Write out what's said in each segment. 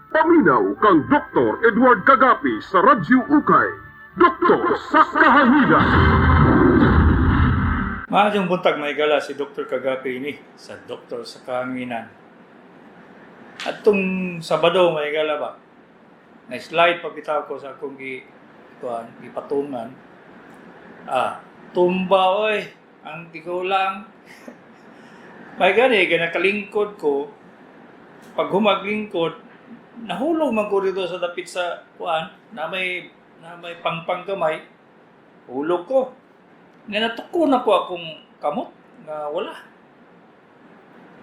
Paminaw kang Dr. Edward Kagapi sa Radyo Ukay. Doktor sa Kahanginan. Maayong buntag, mga higala, si Dr. Kagapi ini sa Doktor sa Kahanginan. Atong Sabado, mga higala ba, na-slide pa bitaw ko sa akong gi, kuan, gipatungan. Ah, tumba oy, ang tigulang. May gani, ganakalingkod ko, pag humaglingkod, nahulog man ko dito sa dapit sa kuan, na may pangpang gamay, hulog ko. Nga natuko na ko akong kamot nga wala.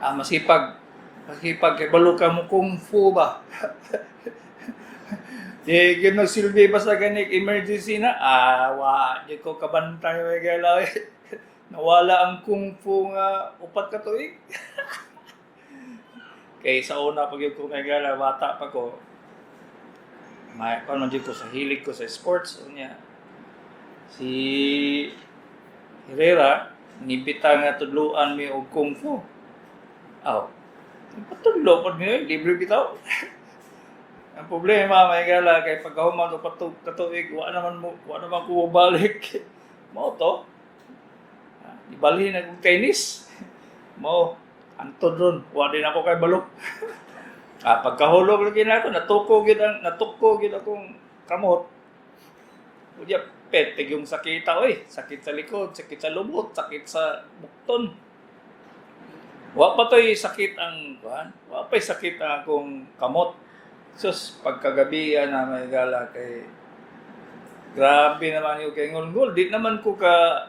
Ah, masipag. Masipag kay balo ka mo kung fu ba. Di gyud nagsilbi ba sa ganik emergency na? Ah, wa di ko kabantay way galaw. Nawala ang kung fu nga 4 ka tuig. Kay sa una pag yun ko may gala, bata pa ko. May kuan man jud ko sa hilig ko sa sports unya. Si Herrera, nibita nga tudluan mi og kung fu. Aw. Patudlo pod mi, libre bitaw. Ang problema, may gala, kay pagkahuman og katuig, wa naman ko balik. Mao to. Ah, ibalhin akong tennis. Mao antod ron, wa din ako kay balok. Ah, pagkahulog lagi na ako, natuko gyud akong kamot. Unya petig yung sakita oy, sakit sa likod, sakit sa lubot, sakit sa bukton. Wa pa to'y sakit ang kuan, wa pa'y sakit ang akong kamot. Sus, pagkagabi na may gala kay grabe naman yung kay ngulngul. Di na ko ka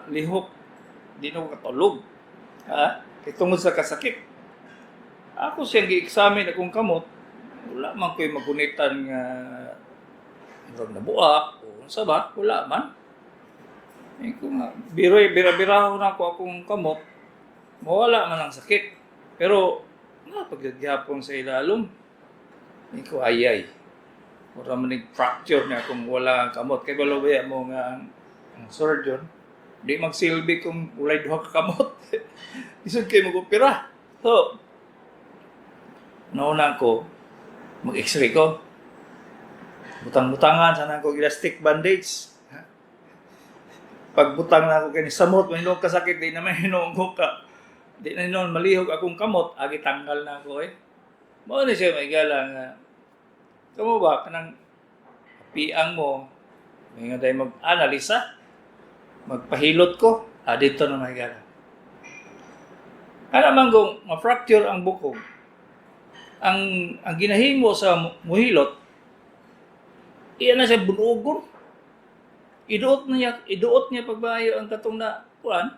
lihok, di na ko katulog. Ha? Kay tungod sa kasakit. Ako siyang gi-examine akong kamot, wala man ko'y magunitan nga murag nabuak o unsa ba, wala man. Eh, kung nga, biroy, bira-biraho na ako akong kamot, mawala man ang sakit. Pero, nga, paggagyapon sa ilalom, eh, ko ayay. Mura man fracture niya kung wala ang kamot. Kay balo ba mo nga ang surgeon, di magsilbi kung walay duha ka kamot. Isod kay mag-opera. So, nauna ko, mag-x-ray ko. Butang-butangan, sana ko elastic bandage. Pagbutang na ako kani samot, may hinuong kasakit, di na may hinuong ko ka. Di na hinuong malihog akong kamot, agi tanggal na ako eh. Mao ni siya may gala nga. Kamo ba, kanang piang mo, may nga tayo mag-analisa, magpahilot ko, ah, dito na may gala. Ana man kung ma-fracture ang bukog, ang ginahimo sa muhilot, iyan na siya bunugon. Iduot niya pagbayo ang katong na kuan,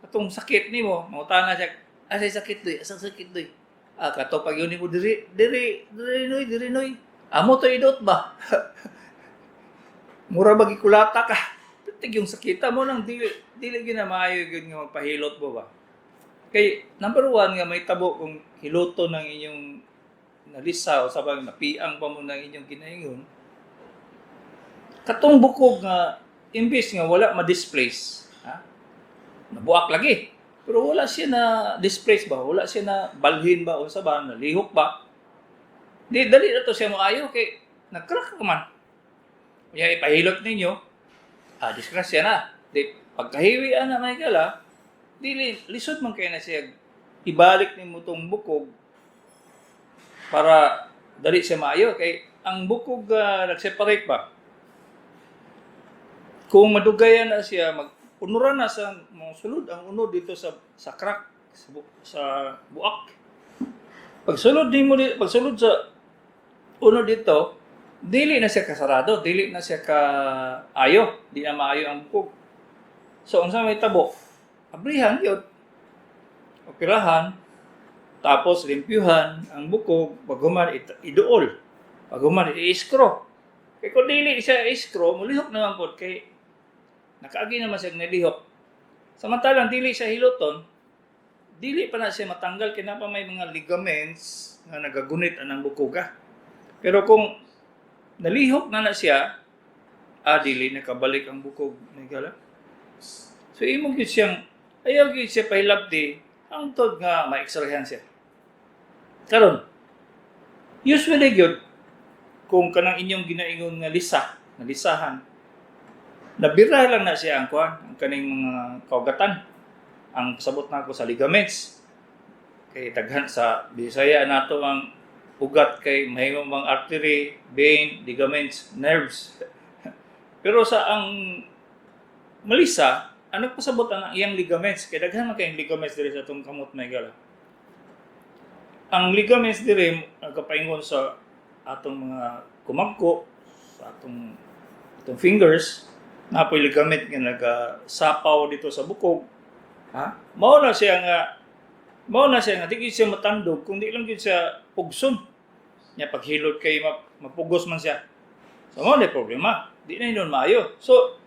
katong sakit nimo, mangutana siya, "Asa sakit doy? Asa sakit doy?" Ah, kato pag yun mo diri, diri, diri noy, diri noy. Amo to iduot ba? Mura ba gikulata ka? Titig yung sakita mo nang dili dili gyud na maayo gyud nga magpahilot mo ba. Kay number one nga may tabo kung hiloto ng inyong nalisa o sabang napiang pa mo ng inyong ginaingon, katong bukog nga imbis nga wala ma-displace, ha? Nabuak lagi. Pero wala siya na displace ba? Wala siya na balhin ba o sa ba, nalihok ba? Di dali na to siya moayo kay nag-crack ka man. Kaya ipahilot ninyo, ah, disgrasya na. Di pagkahiwi ana may gala, dili lisod man kay na siya ibalik nimo tong bukog para dali siya maayo kay ang bukog nag-separate ba. Kung madugayan na siya, mag unuran na sa mga sulod ang unod dito sa crack sa buak. Pagsulod nimo di, pagsulod sa unod dito, dili na siya kasarado, dili na siya ka ayo, di na maayo ang bukog. So unsa may tabo? Abrihan gyud. Operahan, tapos limpyuhan ang bukog, paghuman iduol. Paghuman i-screw. Kay kung dili siya i-screw, mulihok naman pod kay nakaagi naman siya nalihok. Samantalang dili siya hiloton, dili pa na siya matanggal kay naa pa may mga ligaments nga nagagunit anang bukog ah. Pero kung nalihok na na siya, ah, dili nakabalik ang bukog nigala. So imo gyud siyang ayaw gyud siya pahilabti hangtod nga ma-x-rayhan siya. Karon, usually gyud kung kanang inyong ginaingon nga lisa, nga lisahan, nabira lang na siya ang kuan, ang kaning mga kaugatan. Ang pasabot nako sa ligaments. Kay daghan sa Bisaya nato ang ugat kay mahimo mang artery, vein, ligaments, nerves. Pero sa ang malisa, ang nagpasabot ang iyang ligaments kay daghan man kayong ligaments diri sa atong kamot, mga higala. Ang ligaments diri nagapaingon sa atong mga kumagko, sa atong fingers, napoy ligament nga nagasapaw dito sa bukog. Ha? Mao na siya nga di gyud siya matandog kung di lang gyud siya pugson. Nya paghilot kay mapugos man siya. So mao na problema. Di na hinuon maayo. So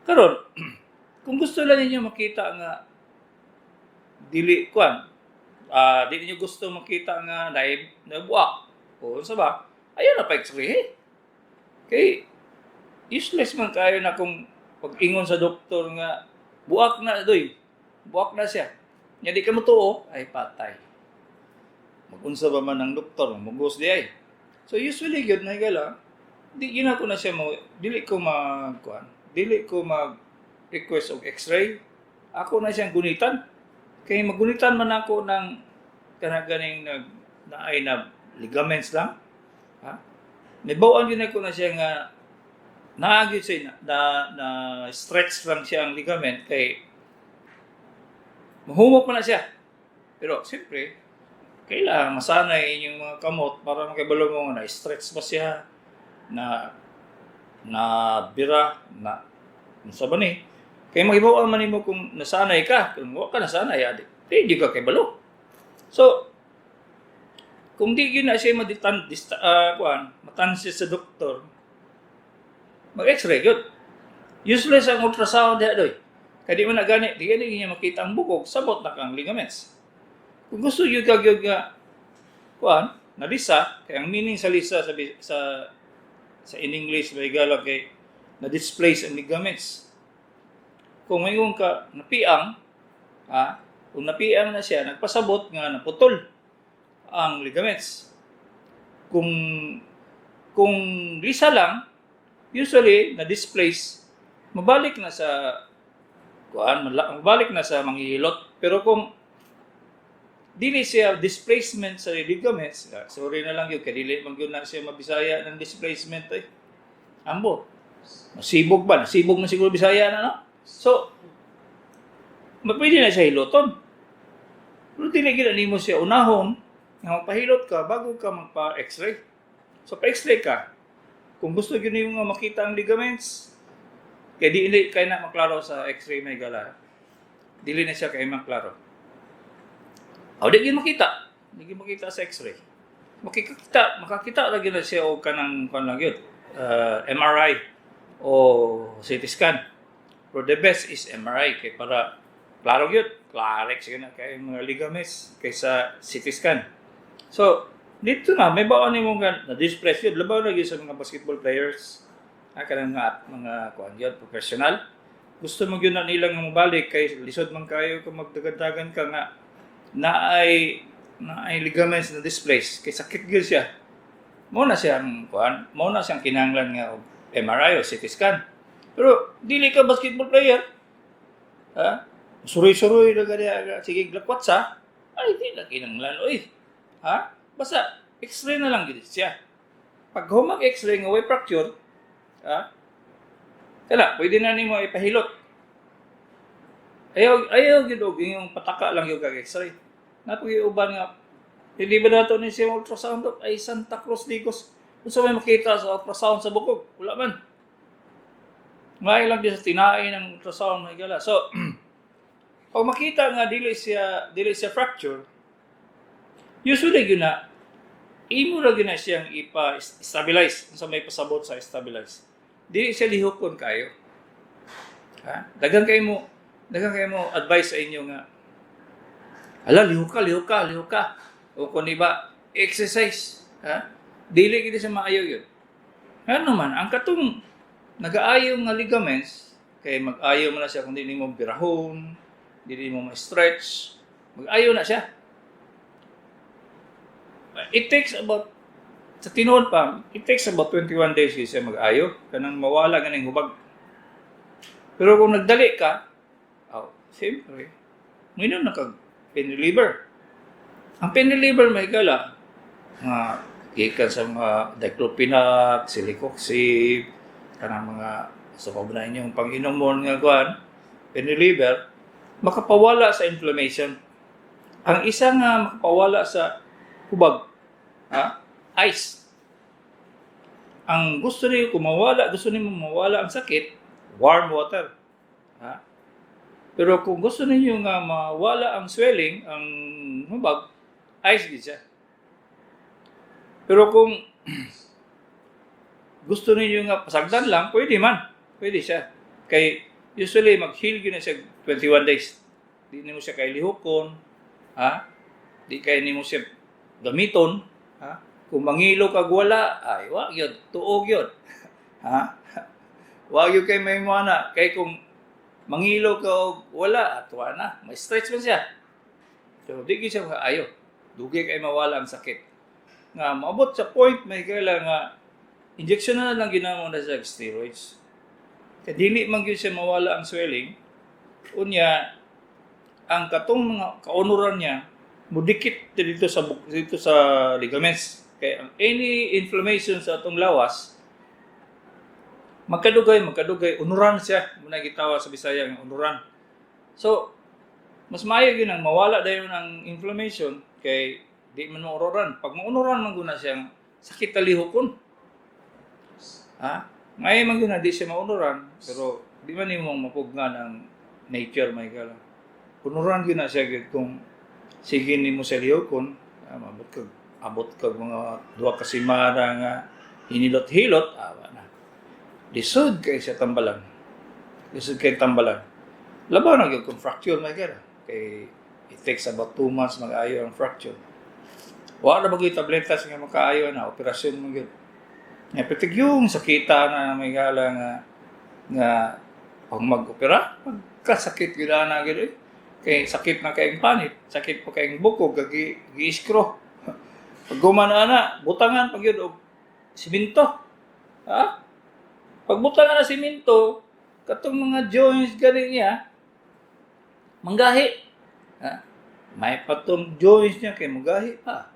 karon, kung gusto lang ninyo makita nga dili kuan, di ninyo gusto makita nga naib nabuak o unsa ba, ayaw na pa x-ray kay useless man kayo na kung pag-ingon sa doktor nga buak na doy, buak na siya. Nya di ka motuo, ay patay. Magunsa ba man ang doktor, mugos di ay. So usually gyud, mga higala, di gyud ako na siya mo dili ko mag kuan, dili ko mag request og x-ray. Ako na siyang gunitan. Kay magunitan man ako ng kana ganing nag naay na ligaments lang. Ha? Nibawaan gyud ako na siya nga naa gyud siya na stretch lang siya ang ligament kay mahumok man na siya. Pero siyempre, kailangan masanay inyong mga kamot para makibalo mo nga na stretch ba siya, na na bira, na unsa ba ni. Kay magibaw man nimo kung nasanay ka, kung wa ka nasanay, adi, di ka kabalo. So, kung di gyud na siya maditan dista, kuan, matansi sa doktor, mag-x-ray gyud. Useless ang ultrasound diha doy. Kay di man na gani, di gani niya makita ang bukog, sabot na kang ligaments. Kung gusto gyud ka gyud nga kuan, na lisa, kay ang meaning sa lisa sa in English, mga higala, kay na displace ang ligaments. Kung maingon ka napiang, ha, kung napiang na siya, nagpasabot nga naputol ang ligaments. Kung lisa lang, usually na displace, mabalik na sa kuan, mabalik na sa manghihilot. Pero kung dili siya displacement sa ligaments, sorry na lang yun, kay dili man gyud na siya mabisaya ng displacement ay. Ambot. Nasibog ba? Nasibog na siguro Bisaya na, no? So, pwede na siya hiloton. Pero dili gyud nimo siya unahon nga magpahilot ka bago ka magpa-x-ray. So, pa-x-ray ka. Kung gusto gyud nimo nga makita ang ligaments, kay di kay na maklaro sa x-ray, mga higala. Dili na siya kay maklaro. O di gyud makita. Di gyud makita sa x-ray. Makakita lagi na siya og kanang kuan lang gyud. MRI o CT scan. Pero the best is MRI kay para klaro gyud, klaro sige na kay mga ligaments kaysa CT scan. So, dito na may baon nimo nga na displace yun, labaw na gyud sa mga basketball players. Ah, kanang mga kuan gyud, professional. Gusto mo gyud na nila nga mobalik kay lisod man kayo kung magdagadagan ka nga naay ligaments na displace kay sakit gyud siya. Mao na siyang kuan, mao na siyang kinahanglan nga og MRI o CT scan. Pero dili ka basketball player. Ha? Suroy-suroy na gani, sige lakwat sa ay di na kinahanglan oy. Ha? Basta x-ray na lang gid siya. Pag humag x-ray nga way fracture, ha? Kala, pwede na nimo ipahilot. Ayaw ayaw gid og yung pataka lang yung kag x-ray. Napag uban nga hindi ba nato ni siya ultrasound, dok? Ay Santa Cruz Digos. Unsa may makita sa ultrasound sa bukog? Wala man. Ngay lang di sa tinae ng ultrasound, mga higala. So, pag makita nga dili siya fracture, usually gyud na imo ra gyud na siyang ipa-stabilize. Unsa may pasabot sa stabilize? Dili siya lihokon kayo. Ha? Daghan kayo mo advice sa inyo nga ala lihok ka, lihok ka, lihok ka. O kung iba exercise, ha? Dili gid siya maayo yun. Ano man, ang katong nagaayo nga ligaments, kay mag-ayo man na siya kung dili mo birahon, dili mo ma-stretch, mag-ayo na siya. It takes about, sa tinuod pa, it takes about 21 days siya mag-ayo. Kanang mawala ganing hubag. Pero kung nagdali ka, oh, siyempre, ngayon na kag pain reliever. Ang pain reliever, may gala, nga gikan sa mga diclofenac, celecoxib, kanang mga sa so, na inyong pang-inomon nga kuan, pain reliever, makapawala sa inflammation. Ang isa nga makapawala sa hubag, ha? Ice. Ang gusto niyo kung mawala, gusto niyo mawala ang sakit, warm water. Ha? Pero kung gusto niyo nga mawala ang swelling, ang hubag, ice gid siya. Pero kung gusto niyo nga pasagdan lang, pwede man. Pwede siya. Kay usually mag-heal gyud na siya 21 days. Di nimo siya kay lihokon, ha? Di kay nimo siya gamiton, ha? Kung mangilo kag wala, ay wa gyud, tuo gyud. Ha? Wa gyud kay may na. Kay kung mangilo ka og wala, atwa na, may stretch man siya. So di gyud siya ayo. Dugay kay mawala ang sakit. Nga maabot sa point may kaila nga injection na lang ginamo na sa steroids. Kay dili man gyud siya mawala ang swelling. Unya ang katong mga kaunuran niya mudikit dito sa ligaments. Kay ang any inflammation sa atong lawas, magkadugay magkadugay unuran siya, muna gitawag sa Bisaya nga unuran. So mas maayo gyud ang mawala dayon ang inflammation kay di man maunuran. Pag maunuran man guna siyang sakit talihokon. Ha? Ngayon man guna di siya maunuran, pero di man nimo mapugnan ang nature, may gala. Unuran gyud na siya gyud kung sige nimo sa lihokon, abot kag mga 2 ka semana nga hinilot-hilot, awa na. Lisod kay siya tambalan. Lisod kay tambalan. Labaw na gyud kung fracture, may gala. Kay it takes about 2 months mag-ayo ang fracture. Wa na bagay tabletas nga makaayo na, operasyon mo gyud. Nga pitig yung sakita na may gala nga nga pag mag-opera, pagkasakit gyud ana gyud eh. Kay sakit na kayong panit, sakit pa kayong bukog, gagi gi-screw. Pag gumana na, butangan pag yun og simento. Ha? Pag butangan na simento, katong mga joints gani niya, manggahi. Ha? May patong joints niya kay mugahi pa.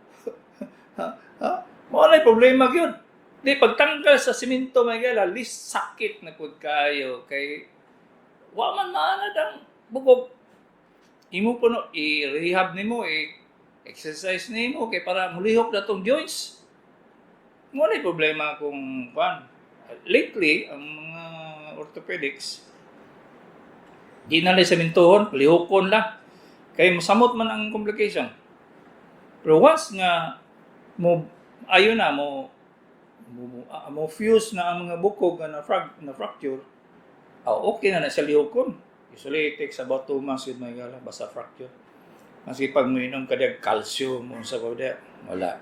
Ha? Ha? Mao na problema gyud. Di pagtanggal sa simento, may gala, lis sakit na pud kayo kay wa man maanad ang bukog. Imo po no i-rehab nimo, i-exercise nimo kay para mulihok na tong joints. Mo na problema kung kwan. Lately, ang mga orthopedics, di na lang sa mintuhon, lihokon lang. Kay masamot man ang complication. Pero once nga mo ayo na mo fuse na ang mga bukog nga na fracture, okay na na siya lihokon. Usually it takes about 2 months with my gala basta fracture. Maski pag moinom ka diag calcium unsa pa diya, wala.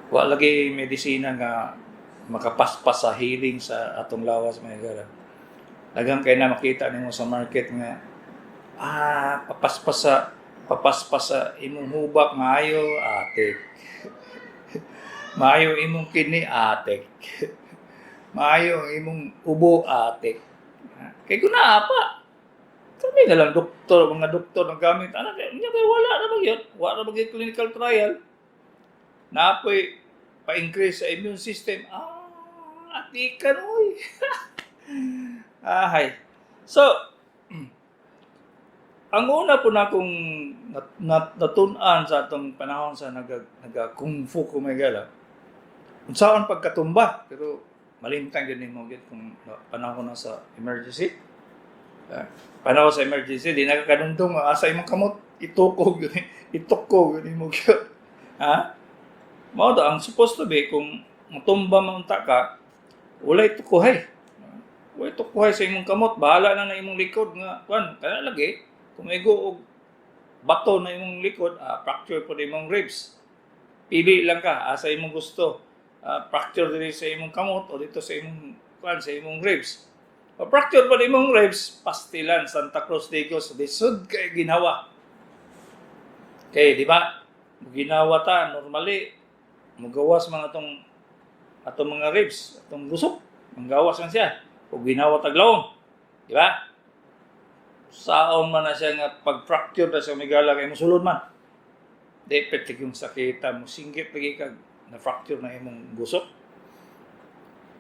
Wa lagi medisina nga makapaspas sa healing sa atong lawas, mga gala. Daghang kay na makita nimo sa market nga papaspas sa imong hubak, maayo, atik. Maayo imong kidney, atik. Maayo ang imong ubo, atik. Kay kung naa pa, kami na lang doktor, mga doktor ang gamit. Ano, kay, nya kay wala na ba yun? Wala na ba gyud clinical trial? Napoy pa-increase sa immune system. Ah, atikan, oy. Ahay. So, ang una po na akong natun-an sa atong panahon sa naga kung fu ko may gala. Unsaon pagkatumba, pero malimtan gyud nimo gyud kung panahon na sa emergency. Panahon sa emergency, di na ka kadungdong asa imong kamot, itukog gyud, itukog gyud nimo gyud. Ha? Mao to ang supposed to be kung matumba man unta ka, walay tukuhay. Walay tukuhay sa imong kamot, bahala na na imong likod nga kuan, kana lagi kung igo og bato na imong likod, fracture po imong ribs. Pili lang ka asa imong gusto. Fracture diri sa imong kamot o dito sa imong kuan, sa imong ribs. O fracture pa imong ribs, pastilan, Santa Cruz, Digos, lisod kay ginhawa. Kay di ba? Ginawa ta normally mugawas man atong mga ribs, atong gusok, manggawas man siya. Ug ginawa tag lawom. Di ba? Saon man na siya nga pag fracture na siya, migala, kay musulod man. Di pertik yung sakita mo, singgit lagi kag na fracture na imong gusok.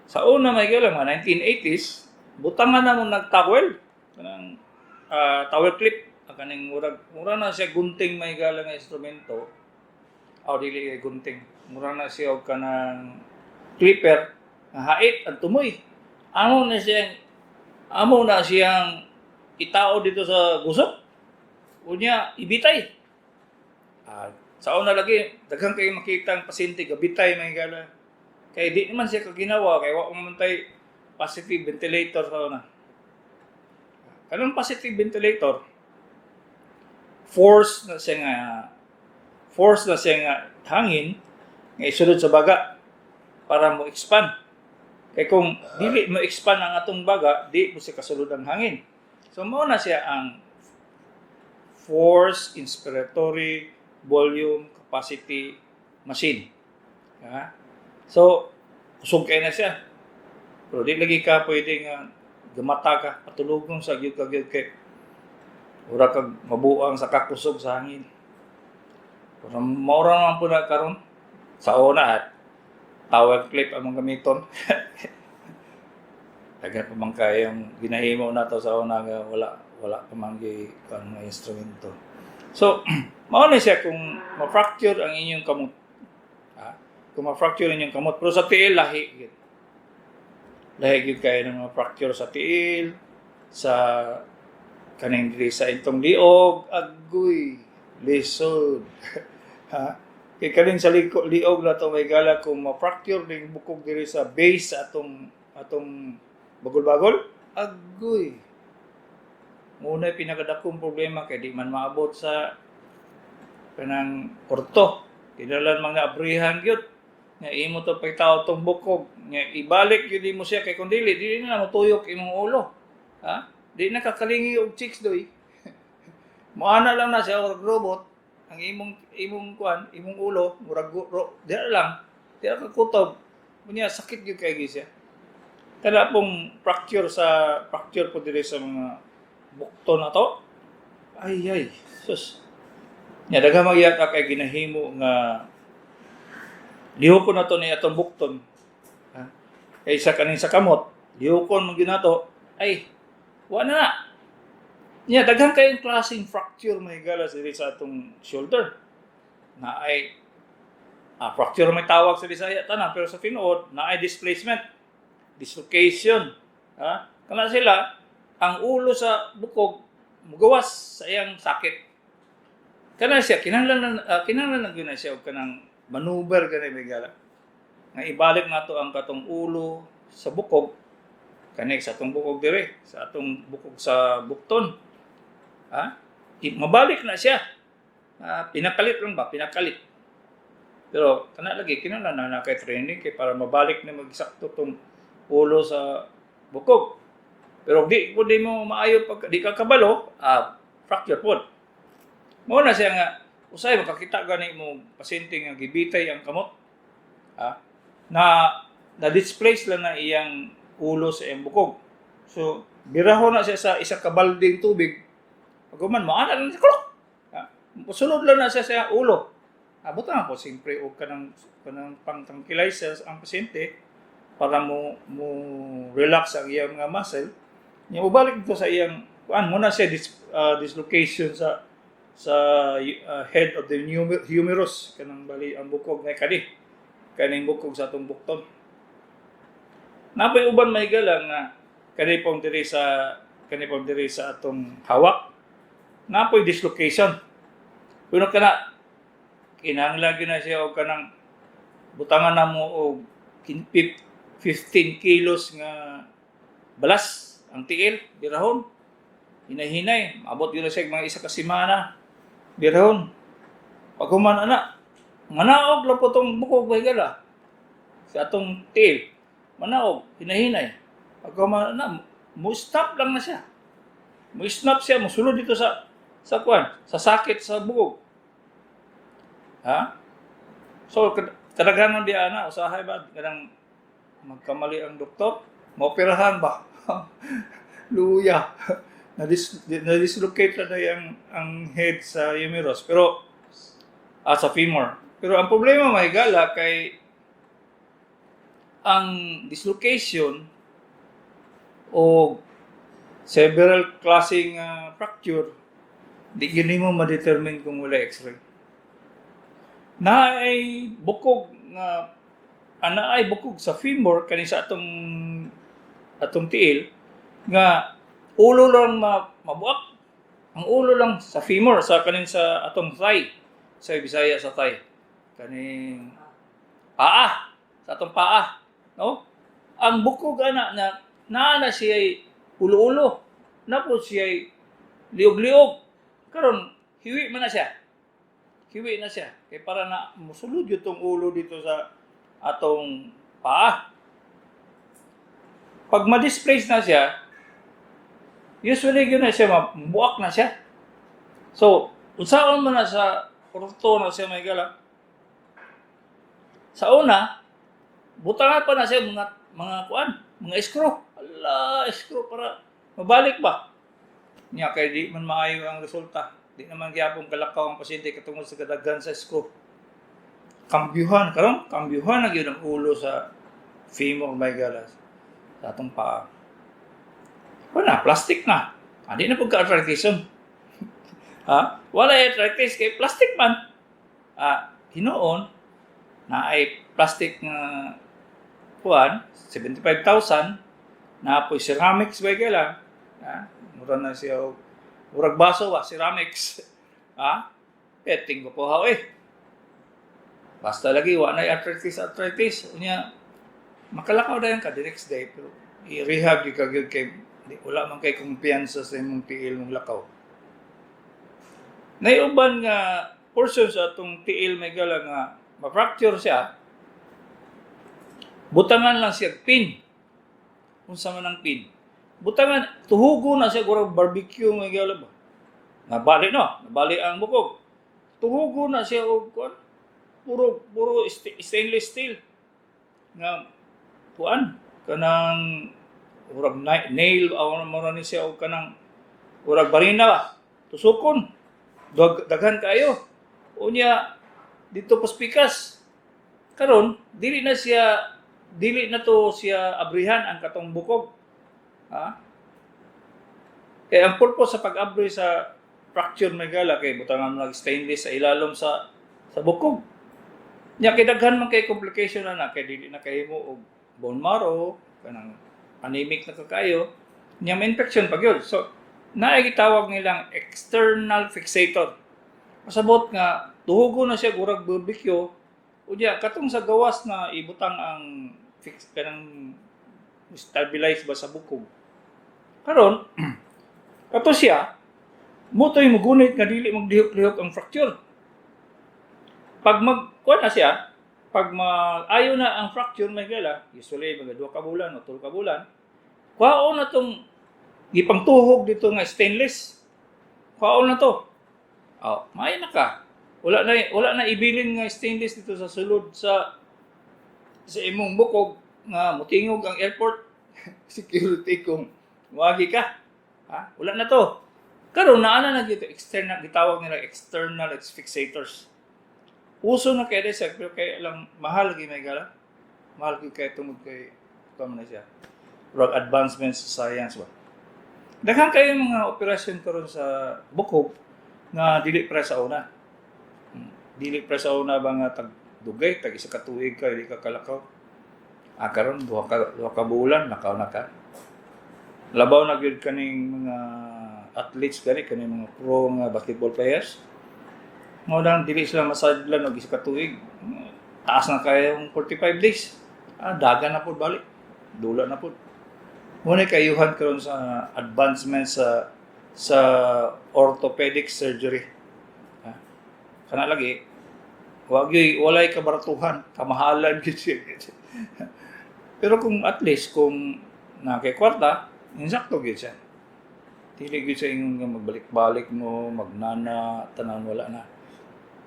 Sa una, may gala, mga 1980s, butangan na mo nagtowel, kanang towel clip, ang kaning murag mura na siya gunting, may gala, nga instrumento. Aw, dili kay gunting. Mura na siya og kanang clipper nga hait ang tumoy. Amo na siyang itao dito sa gusok. Unya ibitay. Sa una lagi, daghan kayo makita ang pasyente gabitay, may gala. Kay di naman siya kaginawa kay wa man tay positive ventilator sa una. Kanang positive ventilator, force na siya nga hangin nga isulod sa baga para mo expand. Kay kung dili mo expand ang atong baga, di mo siya kasulod ang hangin. So mao na siya ang force inspiratory volume capacity machine. Ha? So, kusog kay na siya. Pero di lagi ka pwede nga gamata ka, patulugon sa gyud ka gyud kay ura kag mabuang sa kakusog sa hangin. Pero maura naman po na karon sa una at towel clip ang mga gamiton. Daghan pa man kayong ginahimo nato sa una nga wala wala pa man gi kuan nga instrumento. So, mao na siya kung ma-fracture ang inyong kamot. Ha? Kung ma-fracture ang inyong kamot, pero sa tiil lahi gyud. Lahi gyud kayo ng mga fracture sa tiil, sa kaning diri sa intong liog, agoy, lisod. Ha? Kay kaning sa liog na to, may gala, kung ma-fracture ning bukog diri sa base sa atong atong bagol-bagol, agoy. Muna pinakadakong problema kay di man maabot sa kanang orto. Kinahanglan mga abrihan gyud nga imo to pagtao tong bukog nga ibalik gyud mo siya, kay kung dili, dili na motuyok imong ulo. Ha? Di na kakalingi og chicks doy. Moana lang na siya og robot ang imong imong kuan, imong ulo, murag di lang. Di ka kutob. Unya sakit gyud kay siya. Kada pong fracture po diri sa mga bukto na to. Ay ay, sus. Nya daghan magyata kay ginahimo nga lihokon na to ni atong bukton. Ha? Kay sa kaning sa kamot, lihokon man gyud nato, ay wa na na. Nya daghan kayong klaseng fracture, may gala, diri sa atong shoulder. Na ay fracture may tawag sa Bisaya tanan, pero sa tinuod na ay displacement, dislocation. Ha? Kana sila ang ulo sa bukog mugawas sa iyang sakit. Kana siya kinahanglan na gyud na siya og kanang maneuver gani, may gala. Nga ibalik nato ang katong ulo sa bukog, kani sa atong bukog dire, sa atong bukog sa bukton. Ha? Mabalik na siya. Pinakalit lang ba? Pinakalit. Pero kana lagi kinahanglan na na kay training kay para mabalik na magsakto tong ulo sa bukog. Pero di po di mo maayo pag di ka kabalo, fracture pod. Mao na siya nga usay makakita gani mo pasyente nga gibitay ang kamot. Na na displace lang na iyang ulo sa iyang bukog. So, biraho na siya sa isa ka balding tubig. Pag human, maana lang siya, klok! Sulod lang na siya sa ulo. Abot na po, siyempre, og kanang, kanang pang tranquilizer ang pasyente para mo mo relax ang iyang mga muscle. Nya mobalik dito sa iyang kuan mo na siya dislocation sa sa head of the humerus, kanang bali ang bukog nga kani kaning bukog sa atong bukton. Napoy uban, may gala, nga kani pong diri sa atong hawak napoy dislocation, pero kana kinahanglan gyud na siya og kanang butangan na mo og 15 kilos nga balas ang tiil, birahon hinay-hinay, maabot gyud na siya mga isa ka semana birahon. Pag human ana, manaog lang po tong bukog, may gala, sa atong tiil, manaog hinay-hinay. Pag human ana, mo stop lang na siya, mo snap siya, mo sulod dito sa sa kuan, sa sakit sa bukog. Ha? So, kadaghanan biya na, usahay ba, kanang magkamali ang doktor, maoperahan ba? Luya. Na-dislocate na ang head sa humerus. Pero, sa femur. Pero ang problema, mahigala, kay ang dislocation o several klaseng fracture, di gyud nimo ma-determine kung wala X-ray. Na ay bukog nga ana ay bukog sa femur kani sa atong atong tiil nga ulo lang mabuak, ang ulo lang sa femur sa kanin sa atong thigh, sa Bisaya sa thigh, kaning paa, sa atong paa, no? Ang bukog ana na naa na siya ulo-ulo na po siya, liog-liog. Karon hiwi man na siya, hiwi na siya kay para na musulod gyud tong ulo dito sa atong paa. Pag ma-displace na siya, usually gyud na siya mabuak na siya. So unsaon man na sa ortho na siya, mahigala? Sa una, butangan pa na siya mga mga kuan, mga screw. Ala, screw para mabalik ba niya, kay di man maayo ang resulta. Di naman gyapon kalakaw ang pasyente katungod sa kadaghan sa screw. Kambyuhan karon, kambyuhan na gyud ang ulo sa femur, mahigala, sa atong paa. Wala, plastic na. Di na pud ka arthritis. Ha? Wala arthritis kay plastic man. Hinuon na ay plastic nga kuan 75,000 na po, ceramics ba kailan? Ha? Mura na siya og murag baso ba, ceramics. Ha? Peting ko po ha eh. Basta lagi wa na arthritis arthritis. Unya makalakaw dayon ka the next day, pero i-rehab gyud ka gyud kay di, wala man kay kumpiyansa sa imong tiil mong lakaw. Naiuban nga portion sa atong tiil, mahigala, nga ma-fracture siya, butangan lang siya pin. Unsa man ang pin? Butangan, tuhugo na siya murag barbecue, mahigala ba. Nabali no, nabali ang bukog. Tuhugo na siya og kuan, puro puro stainless steel nga kuan, kanang murag nail aw mura ni siya og kanang murag barina ba. Tusukon. Daghan kaayo. Unya dito paspikas. Karon dili na siya, dili na to siya abrihan ang katong bukog. Ha? Kaya ang purpose sa pag-abri sa fracture, mahigala, kay butangan mo nag stainless sa ilalom sa bukog. Nya kay daghan man kay complication na na kay dili na kahimo og bone marrow, kanang anemic na kakayo. Nya may infection pa gyud. So naay gitawag nilang external fixator. Pasabot nga tuhugo na siya murag barbecue. Unya katong sa gawas na ibutang ang fix, kanang stabilize ba sa bukog. Karon kato siya mo to'y mugunit nga dili magdihok-lihok ang fracture. Pag mag kuan na siya, pag mag-ayo na ang fracture, mahigala, usually mga 2 ka bulan o 3 ka bulan, kuhaon na tong gipangtuhog dito nga stainless. Kuhaon na to. Oh, maayo na ka. Wala na ibilin nga stainless dito sa sulod sa imong bukog nga mutingog ang airport security kung wagi ka. Ha? Wala na to. Karon naa na na dito external, gitawag nila external fixators. Uso na kay siya, pero kay lang mahal gyud, mahigala. Mahal gyud kay tungod kay kuan man na siya. Murag advancement sa science ba. Daghan kayo mga operasyon karon sa bukog nga dili pre sa una. Dili pre sa una ba nga tag dugay, tag 1 ka tuig ka dili ka kalakaw. Karon 2 ka bulan lakaw na ka. Labaw na gyud kaning mga athletes gani, kaning mga pro nga basketball players. Mao lang dili sila masadlan og 1 ka tuig. Taas na kayong 45 days. Dagan na pud balik. Dula na pud. Mao na kayuhan karon sa advancement sa orthopedic surgery. Ha? Kana lagi wa gyud walay kabaratuhan, kamahalan gyud siya. Pero kung at least kung naa kay kwarta, insakto gyud siya. Dili gyud siya ingon nga magbalik-balik mo, magnana, tanan wala na.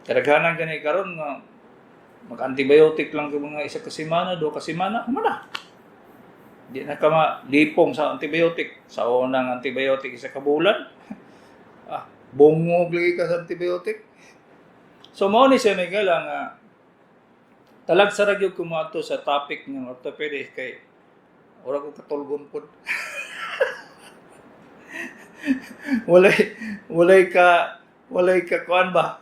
Kadaghanan gani karon nga mag-antibiotic lang ka mga isa ka semana, 2 ka semana, human na. Di na ka malipong sa antibiotic. Sa unang antibiotic isa ka bulan, bungog lagi ka sa antibiotic. So mao ni siya, Miguel, ang talag sa gyud ko moadto sa topic ng orthopedic kay ora ko katulgon pod. Walay ka kuan ba?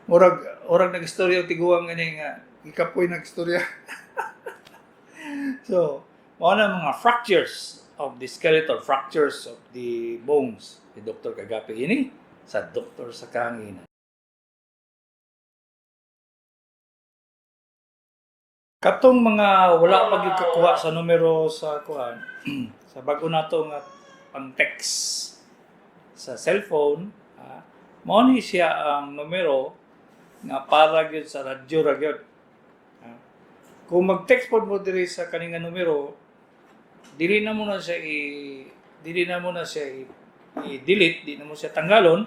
Murag nagstorya og tiguang gani nga gikapoy nagstorya. So, mao na mga fractures of the skeletal, fractures of the bones. Si Dr. Kagapi ini sa Doktor sa Kahanginan. Katong mga wala pa gyud kakuha sa numero sa kuan sa bag-o nato nga pang text sa cellphone, mao ni siya ang numero nga para gyud sa radyo ra gyud. Kung mag-text pod mo diri sa kaning nga numero, dili na mo na siya i-delete, di na mo siya tanggalon.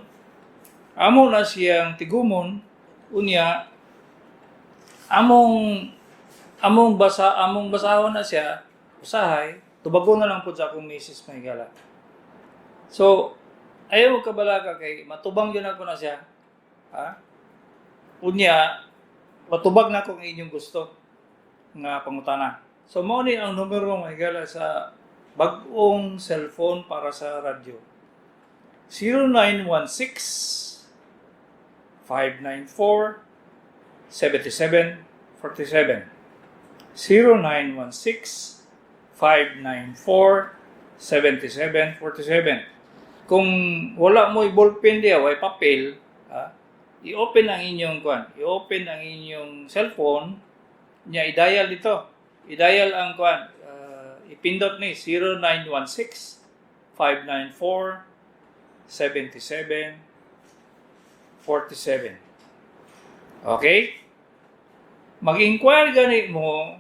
Amo na siyang tigumon, unya among among basa among basahon na siya usahay, tubagon na lang pud sa akong misis, mahigala. So ayaw mo kabalaka kay matubang yun ako na siya, ha. Unya matubag na akong inyong gusto nga pangutana. So mao ni ang numero, mahigala, sa bag-ong cellphone para sa radyo: 0916 594 77 47, 0916 594 7747. Kung wala mo ballpen diya, way papel, i-open ang inyong kuan, i-open ang inyong cellphone nya, i-dial dito. I-dial ang kuan, ipindot ni 0916 594 77 47. Okay? Mag-inquire gani mo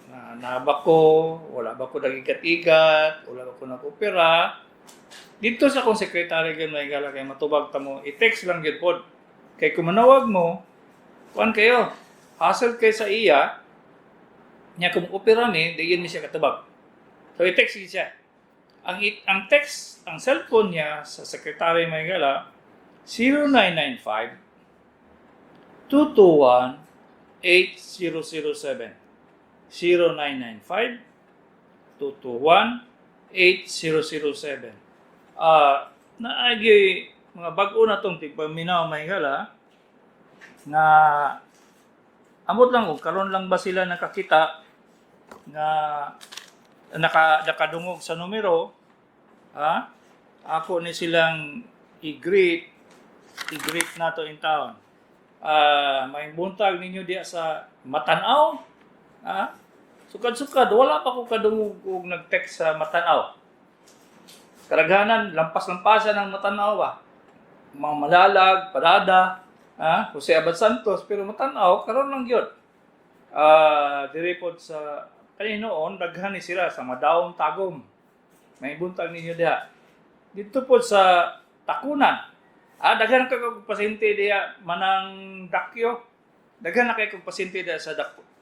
na na ba ko, wala ba ko nagigat-igat, wala ba ko nag-opera. Dito sa akong sekretary gyud, mahigala, kay matubag ta mo, i-text lang gyud pod. Kay kung manawag mo, kuan kayo, hassle kay sa iya, nya kung opera ni, di yun mi siya katubag. So i-text gyud siya. Ang text, ang cellphone niya sa sekretary, mahigala, 0995 221 8007, 0995 221 8007. Naagi mga bag-o na tong tigpaminaw, mahigala, nga amot lang og karon lang ba sila nakakita nga nakadungog sa numero, ha. Ako ni silang i-greet nato in town. May buntag ninyo diya sa Matanaw, ha. Sukad-sukad wala pa ko kadungog og nag-text sa Matanaw. Karaghanan lampas-lampasan ang Matanaw ba, mga Malalag, Parada, Jose Abad Santos, pero Matanaw karon lang gyud. Diri pod sa kaninoon daghan ni sila sa Madaong Tagum. May buntag ninyo diha. Dito pod sa Takunan. Daghan ka kog pasyente diha manang Dakyo. Daghan na kay kog pasyente diha sa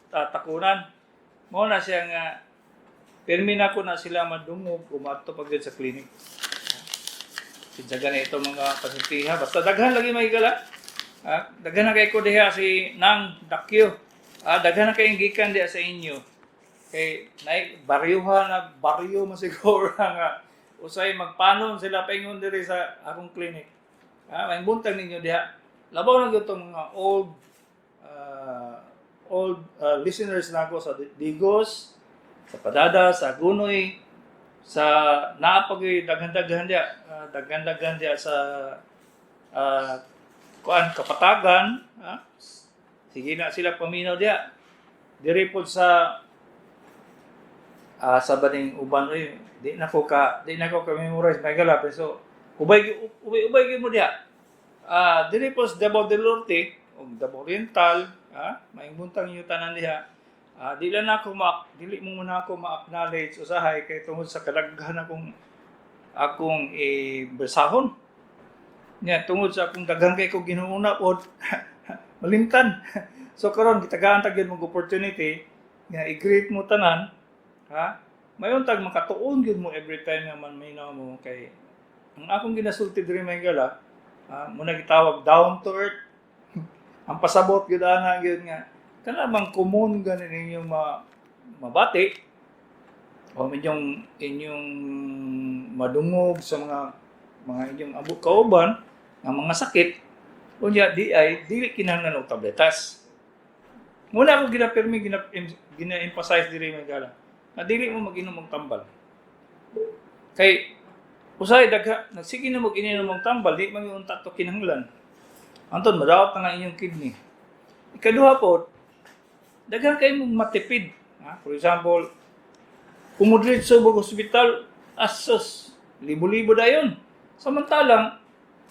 Takunan. Mao na siya nga pirmi na ko na sila madungog umadto pag sa clinic. Sinsa gani ito mga pasyente ha. Basta daghan lagi, mahigala. Daghan na kay ko diha si Nang Dakyo. Daghan na kay gikan diha sa inyo. Kay nay baryuha na baryo masiguro nga usay magpanon sila paingon diri sa akong clinic. May buntag ninyo diha. Labaw na gyud tong mga old listeners nako sa Digos, sa Padada, sa Gunoy, sa naa pa gyud daghan-daghan diha, daghan-daghan diha sa kuan Kapatagan, ha? Sige na sila paminaw diha. Diri pod sa sa baning uban oy, di na ko ka memorize, may gala, pero ubay ubay ubay gyud mo diha. Diri po sa Davao del Norte ug Davao Oriental, maayong buntag ninyo tanan diha. Di lang ako ma dili mo muna ako ma-acknowledge usahay kay tungod sa kadaghan akong akong ibasahon. Nya tungod sa akong daghan kay ko ginuuna pod. Malimtan. So karon gitagaan ta gyud mong opportunity nga i-greet mo tanan, ha? Mayon tag makatuon gyud mo every time nga manminaw mo kay ang akong ginasulti diri, mga higala, ha, muna gitawag down to earth. Ang pasabot gyud ana gyud nga kana bang common gani ninyong mabati o inyong inyong madungog sa mga inyong abot kauban nga mga sakit unya di ay dili kinahanglan og tabletas. Muna ako ginapirmi gina-emphasize diri, mga higala, nga dili mo mag-inom og tambal. Kay usahay dagha nagsige na mo ininom og tambal, di man yung unta to kinahanglan. Anton madaot na nga inyong kidney. Ikaduha po, daghan kay mong matipid. Ha? For example, kung mo diretso mo ospital, asos, libo-libo dayon. Samantalang,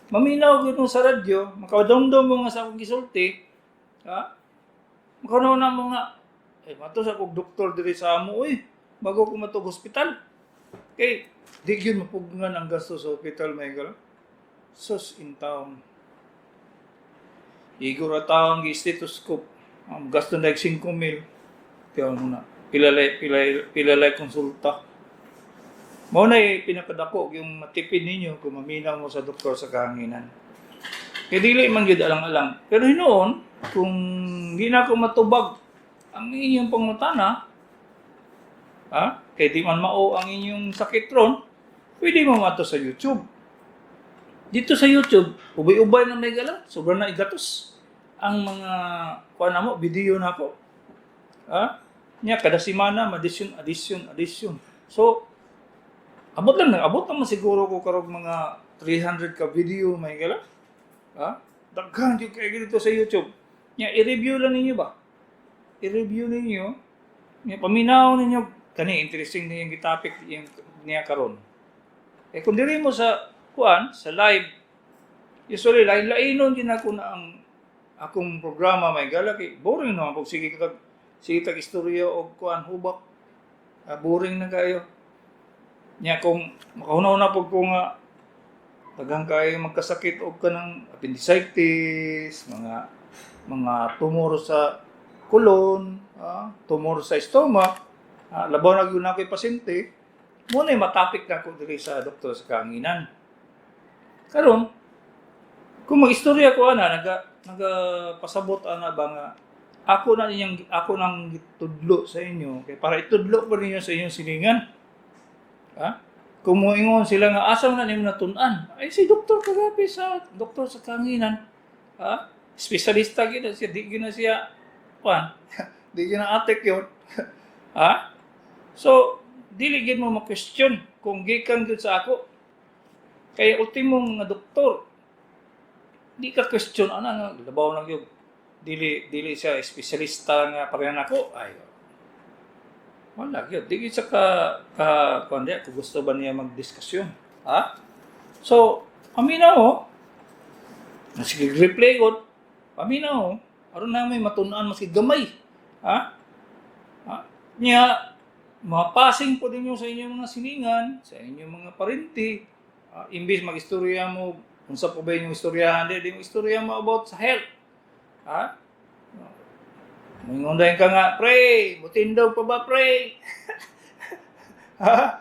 maminaw gyud mo sa radyo, makadumdum mo nga sa akong gisulti, ha? Makaunaw na mo nga, eh, mato sa kog doktor diri sa amo, uy, bago ko matug ospital. Kay, di gyud mapugngan ang gasto sa ospital, may gala. Sus in town. Igor ra taong gi-stethoscope. Ang gasto na 5 mil. Tiyaw mo na. Pilalay, pilay, pilalay konsulta. Mao na pinakadako yung matipid ninyo kung maminaw mo sa doktor sa kahanginan. Kay dili man gyud alang-alang. Pero hinuon, kung di na ako matubag ang inyong pangutana, ha? Kay di man mao ang inyong sakit ron, pwede mo mato sa YouTube. Dito sa YouTube, ubay-ubay na may gala, sobra na igatos ang mga kuan na mo, video na ako. Ha? Nya kada semana madisyon, addition, addition. So abot lang nang abot naman siguro ko karog mga 300 ka video, may gala. Ha? Daghan jud kay dito sa YouTube. Nya i-review lang ninyo ba? I-review ninyo. Nya paminaw ninyo kani interesting ni yung topic yung niya karon. Eh kung diri mo sa kuan sa live, usually lain-lainon din ako na ang akong programa, may gala, kay boring naman pag sige tag istorya og kuan hubak. Ah, boring na kayo. Nya kung makahunaw na pag ko nga daghang kayo magkasakit og kanang appendicitis, mga tumor sa kolon, tumor sa stomach, labaw na gyud na ako'y pasyente, mo na matapik na ako diri sa doktor sa kahanginan. Karon, kung mag-istorya ko ana, nagapasabot ana ba nga ako na niyang ako nang gitudlo sa inyo kay para itudlo pa ninyo sa inyong silingan. Ha? Kung moingon sila nga asa man na nimo natun-an, ay si Doktor kagabi sa doktor sa kahanginan. Ha? Espesyalista gyud na siya, di gyud na siya kuan. Di gyud na atik yun. Ha? So, dili gyud mo ma-question kung gikan gyud sa ako. Kaya ultimong nga doktor, di ka question ana nga labaw na gyud. Dili siya espesyalista nga pareha nako ay wala gyud. Di gyud siya ka kuan diya, kung gusto ba niya magdiskusyon. Ha? So, paminaw mo. Sige, replay ko. Paminaw mo. Aron na may matun-an maski gamay. Ha? Ha? Nya, mapasing po ninyo sa inyong mga silingan, sa inyong mga parinti. Imbis mag-istorya mo, unsa pa ba inyong istoryahan, di mo istorya mo about sa health. Ha? Mingon ka nga, "Pre, mutindog pa ba, pre?" Ha?